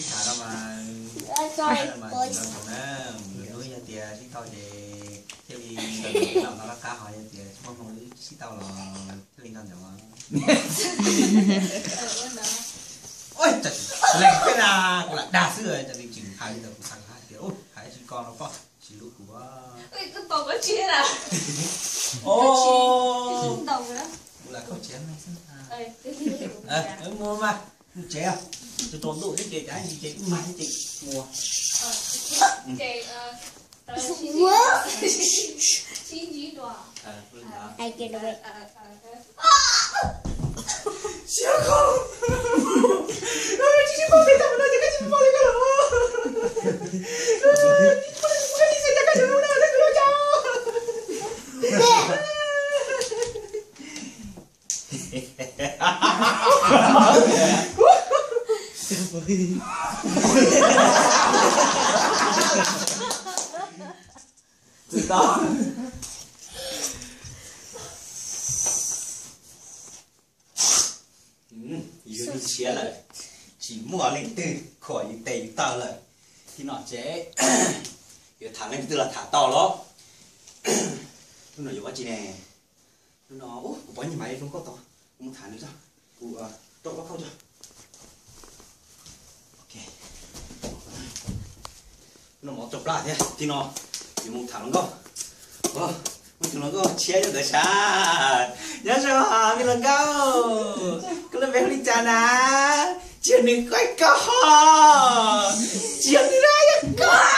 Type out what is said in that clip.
Ib tsam no mas, ib tsam no mas tsis nco ntsoov na, lwm hnub yog tias sib tau ces thiaj li nco ntsoov, no no qab qab ho yog tias tsis muaj hmoo wb sib tau los thiaj li nco ntsoov. Ua cas lees peb na, kuv lam dag xwb, cas nws tseem hais li ntawd, kuv xav hais tias hais tsis ko no koj tsis hlub kuv. Kuv lam koj tsev xwb. Mus mas, mus tsev, tus tus ntuj ib ce cas ib ce ib mag ib ce ua. Yus yug tshiab lawm, tsis muaj leej twg khuam yus tes yus taw lawm. Tib no ces yuav tham leej twg los tham tau los. Hnub no yuav ua tsi ne? Hnub no kuv pom nyuag mam li zoo nkauj tod, kuv mus tham nws tso. Kuv rau pab khauj tso. Hnub no mov tso plab thiab, tib no yuav mus tham hluas nkauj. Muaj tus hluas nkauj tshiab nyob ntawd sav. Nyob zoo me hluas nkauj, koj lub npe hu li cas na? Tsis yog nws qaib koj ho, tsis yog nws qaib koj.